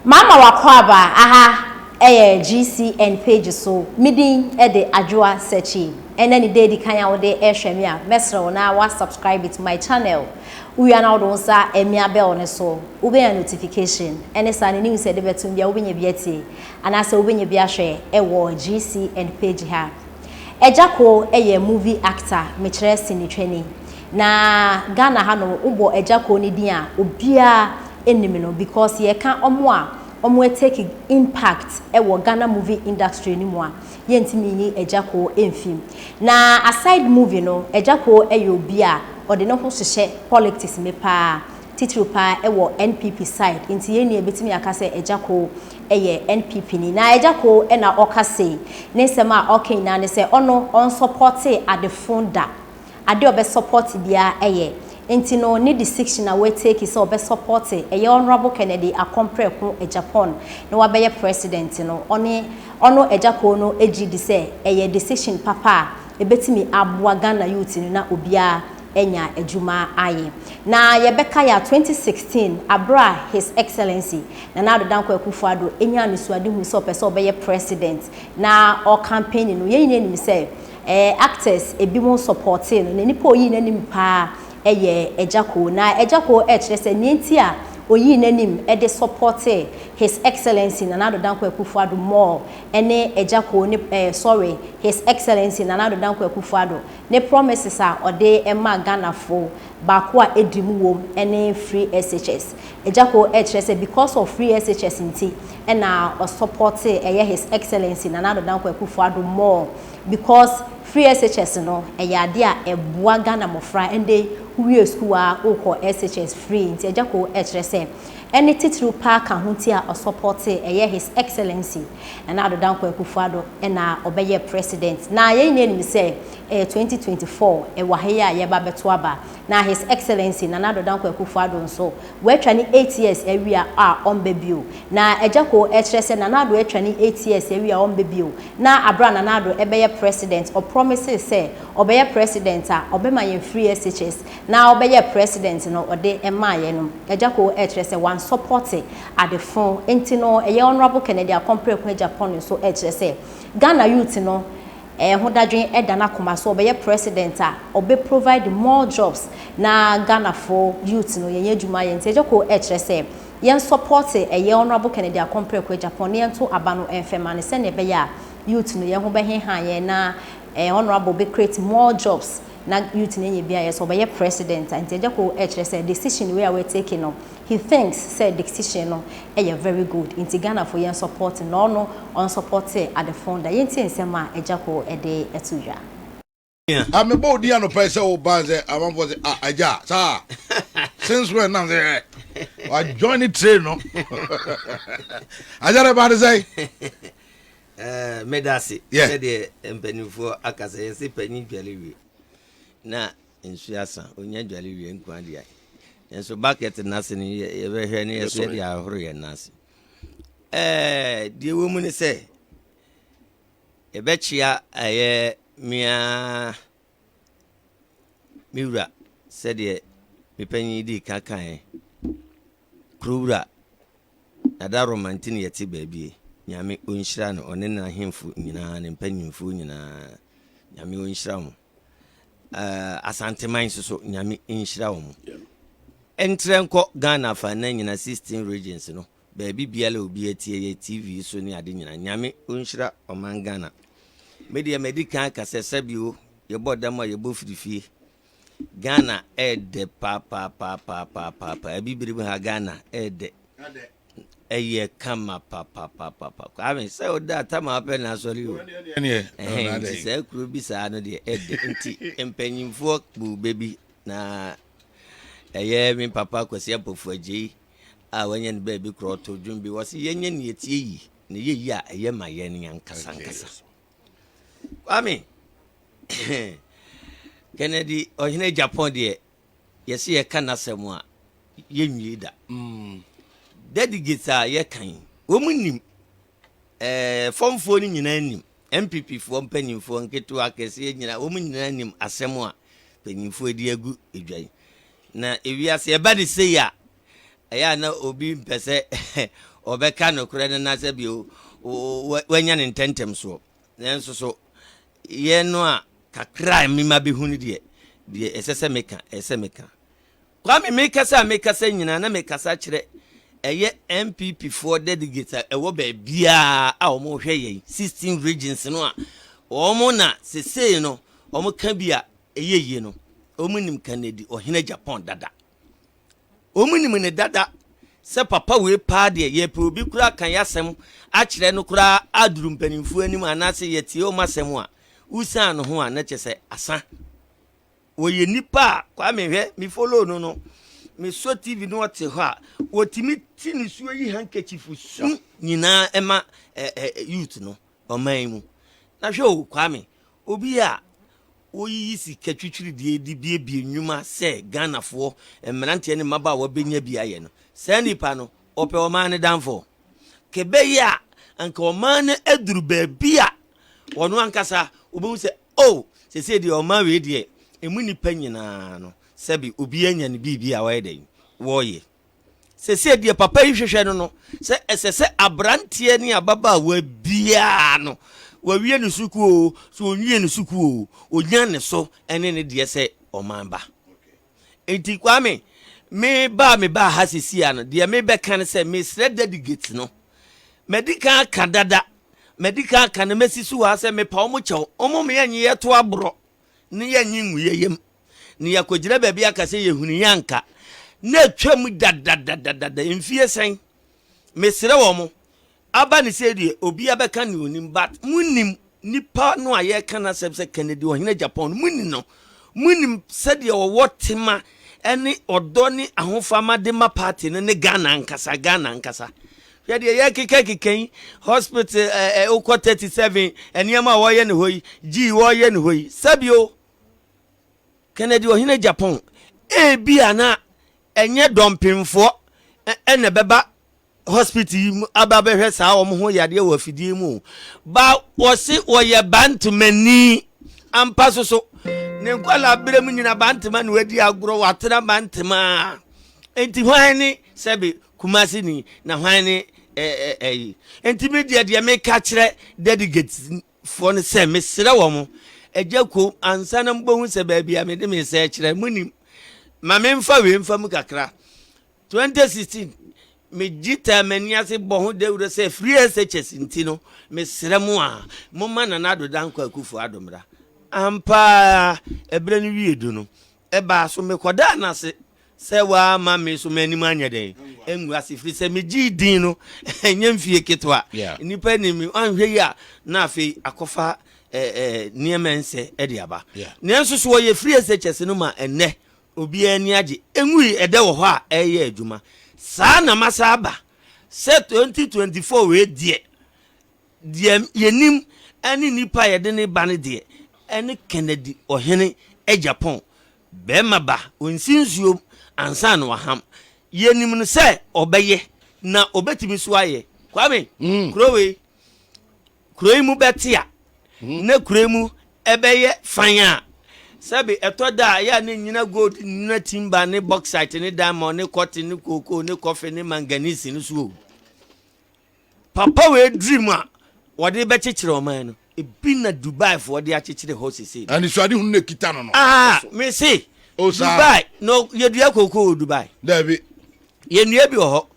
Mama w'akwaaba aha ɛyɛ GCN page so me din de Adwoa Searchie ɛnɛ ne da edi kan a wode ɛrehwɛ me a mɛsrɛ wo na wa subscribe to my channel wowia na wode wo nsa amia bell no so wobɛnya notification ɛne saa ne news ɛde bɛtom bia wobɛnya bi atie anaasɛ wobɛnya bi ahwɛ ɛwɔ GCN page ha. Agya Koo yɛ movie actor, mekyerɛ sinitwani. Na Ghana ha nom wobɔ Agya Koo ne din a obiara nim no because yɛka ɔmo a ɔmo take impact wɔ Ghana movie industry no mu a yɛntumi nyi Agya Koo mfi mu. Na aside movie no Agya Koo yɛ obi a ɔde ne ho hyehyɛ politics mu paa titiriw paa wɔ NPP side nti yɛn nua bɛtumi aka sɛ Agya Koo yɛ NPP ni. Na Agya Koo na ɔka sei, ne nsɛm a ɔka nyinaa ne sɛ ɔno ɔnsɔpɔte adefo da, adeɛ a ɔbɛsɔpɔte biara yɛ. Nti no ne decision a watake sɛ ɔbɛsɔpɔte ɛyɛ Honourable Kennedy Akompreko Agyapong na wabɛyɛ President no, ɔne ɔno Agya Koo no gye di sɛ ɛyɛ decision papa a ɛbɛtumi aboa Ghana youth no na obiara anya adwuma ayɛ. Na yɛbɛkae a, 2016 aberɛ a His Excellency Nana Addo Dankwa Akufo-Addo nyaa anisoadehu sɛ ɔpɛ sɛ ɔbɛyɛ President na ɔrecampaign no, yɛn nyinaa nim sɛ eh, actors ebinom supportee no, na nipa a oyii n'anim paa yɛ Agya Koo. Na Agya Koo rekyerɛ sɛ nea nti a oyii n'anim de supportee His Excellency Nana Addo Dankwa Akufo-Addo more ne Agya Koo ne eh, sorry, His Excellency Nana Addo Dankwa Akufo-Addo Ne promises a ɔde maa Ghanafo baako a edi mu wom ne free SHS. Agyako kyerɛ sɛ because of free SHS nti na ɔsupportee ɛyɛ His Excellency Nana Addo Dankwa Akufo Addo more because free SHS no ɛyɛ adeɛ a ɛboa Ghana mmɔfra ɛndɛ yi wowie sukuu a wokɔ SHS free nti Agyako kyerɛ sɛ ɛne titiriw paa ka ho nti a ɔsupportee ɛyɛ His Excellency Nana Addo Dankwa Akufo Addo na ɔbɛyɛɛ President. Na yɛn nyinaa nim sɛ ɛyɛ 2024 ɛwɔ ha yi a yɛreba abɛto aba. Na His Excellency Nana Addo Dankwa Akufo Addo nso watwa ne 8 years awie a ɔmba bio. Na Agya Koo ɛkyerɛ sɛ Nana Addo atwa ne 8 years awie a ɔmba bio. Na aberɛ a Nana Addo ɛbɛyɛ President ɔpromisee sɛ ɔbɛyɛ President a ɔbɛma yɛn free SHS. Na ɔbɛyɛɛ President no ɔde maa yɛn no. Agya Koo ɛkyerɛ sɛ wansupporte adefo nti no ɛyɛ Honourable Kennedy Akompreko Agyapong nso ɛkyerɛ sɛ Ghana youth no ho dadwen ɛda n'akoma so ɔbɛyɛ president a ɔbɛ provide more jobs na Ghanafo youth no yɛnyɛ adwuma ayɛ nti Agyako ɛkyerɛ sɛ yɛn support ɛyɛ Honourable Kennedy Akompreko Agyapong na yɛnto aba no ɛmfɛ ma no sɛnea ɛbɛyɛ a youth no yɛn ho bɛheha yɛn na Honourable bɛ create more jobs na youth no anya bi ayɛ sɛ ɔbɛyɛ president a nti Agyako ɛkyerɛ sɛ decision wei a wɔ take no He thinks sɛ decision no yɛ very good nti Ghanafo yɛn support no na ɔno ɔn supporte adefo da. Yɛntie nsɛm a Agya Koo de to dwa. Ah me bɔ odin anɔpa yi sɛ wo ba sɛ amanfoɔ sɛ ah agya saa since when nam sɛ ɛ wa join the train no agya dɛ ba de sɛ. Eh, meda ase sɛdeɛ mpanimfoɔ aka sɛ yɛse panyin dwale wie na Nsu asa, onya dware wie nko ara deɛ. Nanso bucket no ase no yɛbɛhwɛ no yɛso yɛde ahoro yɛn nan ase. Ɛɛ deɛ ɛwɔ mu ne sɛ yɛbɛkyea ɛyɛ mea me wura sɛdeɛ me panyin dii ka kaeɛ kurowura Dada Roma nti ne yɛte baabi Nyame ɔnhyira no ɔne n'ahemfo nyinaa ne mpanyimfoɔ nyinaa Nyame ɔnhyira wɔn. Eh, Asanteman nso so, Nyame nhyira wɔn. Ɛntrɛ nkɔ Ghana afanan nyina 16 regions no, baabi biara obi atie yɛ TV so ne ade nyina, Nyame ɔnhyira ɔman Ghana. Me deɛ madi kan aka sɛ sɛbi o, yɛbɔ dam a yɛbɔ firi fie. Ghana ɛɛdɛ paapaapaapaapaapa, Abibirem ha Ghana ɛɛdɛ. Ɛyɛ kama papapapapa. Kwame, sɛ woda atama apɛ na asɔre o. Ɛhɛn, nti saa kuro bi saa no deɛ ɛdɛ. Nti mpanyinfoɔ bu bɛ bi na ɛyɛ me papa Kwasi Ampofo Agyei a wanya ne baabi korɔ ɔto dwom bi wɔse yɛnyɛ ne yɛtie yi na ɛyɛ yi a ɛyɛ ma yɛn ankasa ankasa. Kwame, Kennedy ɔhene Japan deɛ yɛse yɛka n'asɛm a, yɛnwie da. Delegates a yɛka yi, wɔn nim. Ɛɛ fɔmfoɔ no nyinaa nim. NPP foɔ mpanyinfoɔ nketewa akɛseɛ nyinaa, wɔn nyinaa nim asɛm a mpanyinfoɔ de agu dwa yi. Na ewiase ɛba ne sei a, ɛyɛ a na obi mpɛ sɛ ɔbɛka nokorɛ no na sɛ bio wanya ne ntɛntɛm soɔ. Nanso so yɛn no a kakra a mema bɛhu no deɛ, deɛ ɛsɛ sɛ meka, ɛsɛ sɛ meka. Kwame, mekasa a mekasa nyinaa na mekasa kyerɛ ɛyɛ NPP foɔ delegates a ɛwɔ baabiara a wɔhwɛ yɛn 16 regions no a wɔn na sesei no wɔn ka bi a ɛyɛ yie no, wɔn nim Kennedy Ɔhene Agyapong dada. Wɔn nim ne dada sɛ papa wei paa deɛ yɛpɛ obi koraa ka yɛasɛm akyerɛ no koraa aduru mpanimfoɔ anim anaasɛ yɛtie wɔn asɛm a wosan no ho a na kyerɛ sɛ asa. Wɔyɛ nipa a Kwame hwɛ me follow no no me sɔ TV no ɔte hɔ a wɔtumi ti ne suo yi handkerchief su nyinaa ɛma ɛ ɛ youth no ɔman yi mu na hwɛ o Kwame obi a wɔyiyi sika twitwiridie de biebie nnwuma sɛ Ghanafoɔ mmeranteɛ ne mmabaawa bɛnya bi ayɛ no saa nipa no ɔpɛ ɔman no danfo kɛbɛyɛ a anka ɔman no aduru baabi a wɔn ankasa wɔbɛhu sɛ Oh, seesei deɛ ɔman wei deɛ, emu nnipa nyinaa no, sɛbe obiara anya ne biribi a wɔyɛ dɛn? Wɔyɛ. Seesei deɛ papa yi hwehwɛ no no, sɛ ɛsɛ sɛ aberanteɛ ne ababaawa biara no, wawie ne sukuu o, sɛ ɔnwie ne sukuu o, ɔnya ne so ne ne deɛ sɛ ɔman ba. Enti Kwame, me ba a mebaa ha seesei ano, deɛ mebɛka ne sɛ mesrɛ delegates no, madi kan aka dada, madi kan aka no mɛsi so wɔ ha sɛ mepa wɔn kyɛw, wɔn ma yɛnye yɛto aborɔ ne yɛnye ngu yɛ yam, na yɛakɔgyina baabi aka sɛ yɛhunu yɛ anka, na atwam dadadadada mfie sɛn, mesrɛ wɔn, Aba ne sei deɛ obia bɛka nea onim but monim nipa no a yɛreka n'asɛm sɛ Kennedy Ɔhene Agyapong no monni no monim sɛdeɛ ɔwɔ tema ne ɔdɔ ne ahofama de ma party no ne Ghana ankasa Ghana ankasa hwɛ deɛ yɛkeka keka yi hospital ɛ ɛ wokɔ 37 nneɛma a wɔyɛ ne hɔ yi gyi wɔyɛ ne hɔ yi sɛbio Kennedy Ɔhene Agyapong ebi a na ɛnyɛ dɔmpemfoɔ ɛna ɛbɛba hospital yi mu aba bɛhwɛ saa wɔn ho yadeɛ wɔ afidie mu o ba wɔse wɔyɛ bantemani ampa so so ne nkwadaa berɛ mu nyina bantema na wadi agorɔ watena bantema nti hwan ne sɛbe kumase ni na hwan ne ɛyi nti me deɛ deɛ meka kyerɛ delegates foɔ no sɛ mesrɛ wɔn agya kom ansa na mobɛhu sɛ baabi a mede me nsa kyerɛ monim ma memfa wei mfa mu kakra 2016, Megye taa m'ani ase bɔ ho dawuro sɛ free SHS nti no, mesrɛ mo a, momma Nana Addo Dankwa Akufo Addo mmra. Ampa ara, ɛberɛ no wie du no, ɛbaa so mekɔdaa no ase sɛ wamma me so m'anim anyɛ dɛn? Angu ase, firi sɛ megyee din no, ɛnyɛ mfie ketewa. Nnipa nim me, anhwɛ yi a, na afei akɔfa nneɛma ɛnsɛ de aba. Nanso so wɔyɛ free SHS no ma ɛnnɛ Obiara ani agye. Engui ɛdɛ wɔ hɔ a ɛreyɛ adwuma. Saa na masa aba sɛ 2024 wei deɛ, deɛ yɛnim ɛne nipa a yɛde ne ba no deɛ ɛne Kennedy Ɔhene Agyapong. Bɛrima ba, ɔnsi nsuom ansa na waham. Yɛnim no sɛ ɔbɛyɛ na ɔbɛtumi nso ayɛ. Kwame, kuro wei, Kuro yi mu bɛte a, na kuro yi mu ɛbɛyɛ fan a, sɛbe ɛtɔ da a ɛyɛ a na nnyina gold, nnyina timber ne bauxite ne diamond ne cotton ne cocoa ne coffee ne manganese no so o. Papa wei dream a wɔde bɛkyekyere ɔman no, ebi na Dubai foɔ de akyekyere hɔ sesei no. Anisoadehunu na ekita no no. Ah, me se, O saa. Dubai, no yɛdua cocoa wɔ Dubai. Dabi. Yɛnnua bi wɔ hɔ.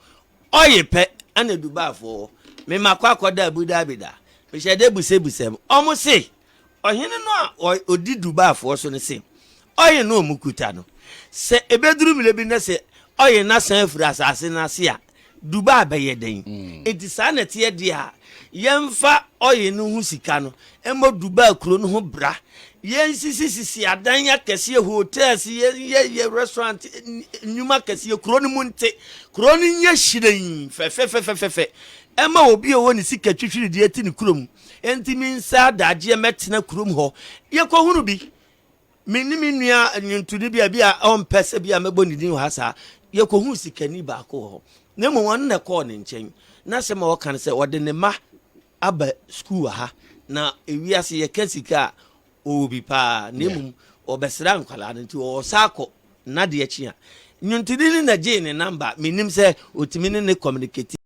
Oil pɛ na Dubai foɔ wɔ. Me makɔ akɔda Abu Dhabi da. Mehyɛ da busabisa mu. Ɔmo se, ɔhene no a ɔdi Dubai foɔ so no se, oil no a ɔmo kuta no, sɛ ɛbɛduru mmerɛ bi na sɛ oil no asan afiri asase no ase a, Dubai bɛyɛ dɛn? Enti saa na ɛteɛ deɛ a, yɛmfa oil no ho sika no mmɔ Dubai kuro no ho bra. Yɛnsisisisi adan akɛseɛ, hotels, yɛnyɛ yɛ restaurant, nnwuma akɛseɛ, kuro no mu nte. Kuro no nyɛ hyerɛnn fɛfɛfɛfɛfɛ. Ɛma obi a ɔwɔ ne sika twitwirideɛ te ne kurom. Enti me nsa adagyeɛ mɛtena kurom hɔ. Yɛkɔhunu bi. Me ne me nua nnwontoni bi a bi a ɔmpɛ sɛ bi a mɛbɔ ne din wɔ ha saa. Yɛkɔhuu sikani baako wɔ hɔ. Na mmom ɔno na ɛkɔɔ ne nkyɛn. N'asɛm a ɔka ne sɛ ɔde ne mma aba sukuu wɔ ha na ewiase yɛka sika a ɔwɔ bi paa na mmom ɔbɛsra nkwadaa no nti ɔsa akɔ n'adeɛ kye a nnwontoni no na gyee ne namba menim sɛ ɔtumi ne ne communicate.